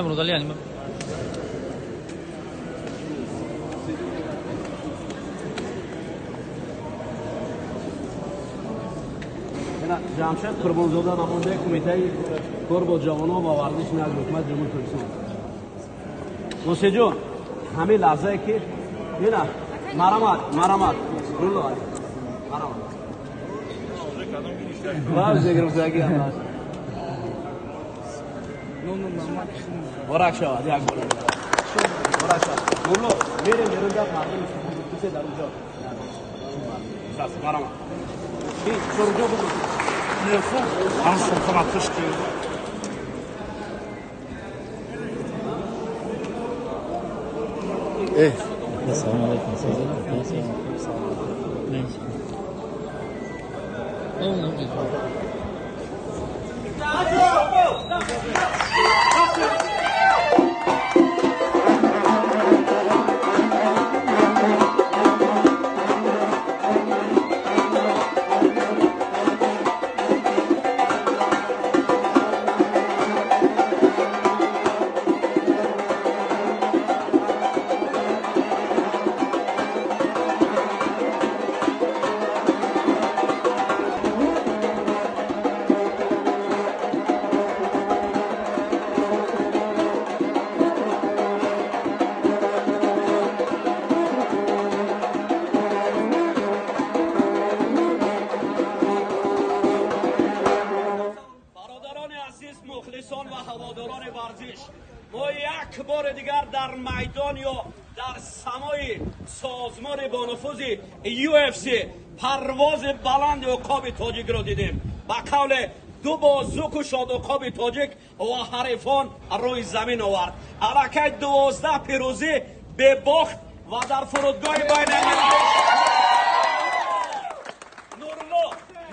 Муродалӣ анима. Ҷамшед Қурбонзода, намояндаи Кумитаи кор бо ҷавонон ва варзиш назди Ҳукумати Ҷумҳурии Тоҷикистон. Мусиҷон, ҳамин лаҳзае ки ина марамат, марамат, руло марамат. Баз гирифтагӣ ҳаст. Борак шавад, як бор. Борак шавад. Нурло, мерем берун гап мардум кисе дар онҷо. Марамат. Ки чорҷо буд. Ассалому алайкум. Бародарони азиз, мухлисон ва ҳаводорони варзиш, мо як бори дигар дар майдон ё дар самои созмони бонуфузи UFC парвози баланди уқоби тоҷикро дидем. Ба қавле ду бозу кушод уқоби тоҷик ва ҳарифон рӯи замин овард. Аллакай 12 пирӯзӣ бебохт ва дар фурудгоҳи байналмилалӣ Нурло,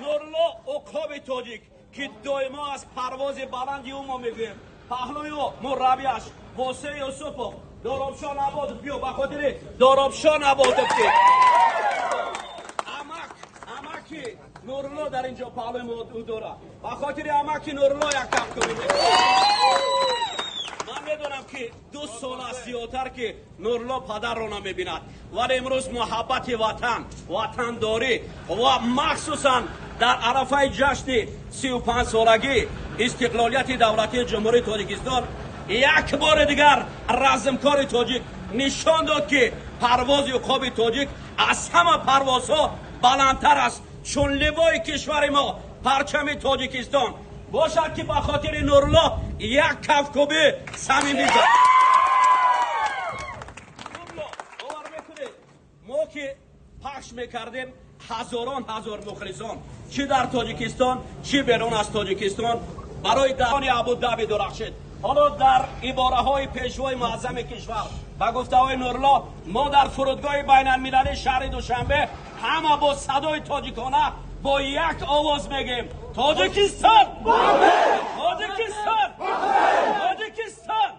Нурло уқоби тоҷик, ки доимо аз парвози баланди ӯ мо мегӯем. Паҳлӯи ӯ мураббиаш Восе Юсупов, Доробшон Абодов. Биё, ба хотири Доробшон Абодов, ки амак, амаки Нурло дар инҷо паҳлӯи мо ӯ дорад. Ба хотири амаки Нурло як кам кунем. Ман медонам, ки 2 сол аст зиёдтар, ки Нурло падарро намебинад, вале имрӯз муҳаббати ватан, ватандорӣ ва махсусан дар арафаи ҷашни 35-солагӣ истиқлолияти давлатии Ҷумҳурии Тоҷикистон як бори дигар размкори тоҷик нишон дод, ки парвози уқоби тоҷик аз ҳама парвозҳо баландтар аст, чун ливои кишвари мо парчами Тоҷикистон бошад, ки ба хотири Нурло як кафкӯби самимӣ зад. Нурло, бовар мекунед, мо ки пахш мекардем, ҳазорон ҳазор мухлисон чӣ дар Тоҷикистон, чӣ берун аз Тоҷикистон барои даҳони Абудаби дурахшид. Ҳоло дар ибораҳои пешвои муаззами кишвар, ба гуфтаҳои Нурло, мо дар фурудгоҳи байналмилалии шаҳри Душанбе ҳама бо садои тоҷикона бо як овоз мегӯем: Тоҷикистон, Тоҷикистон, Тоҷикистон!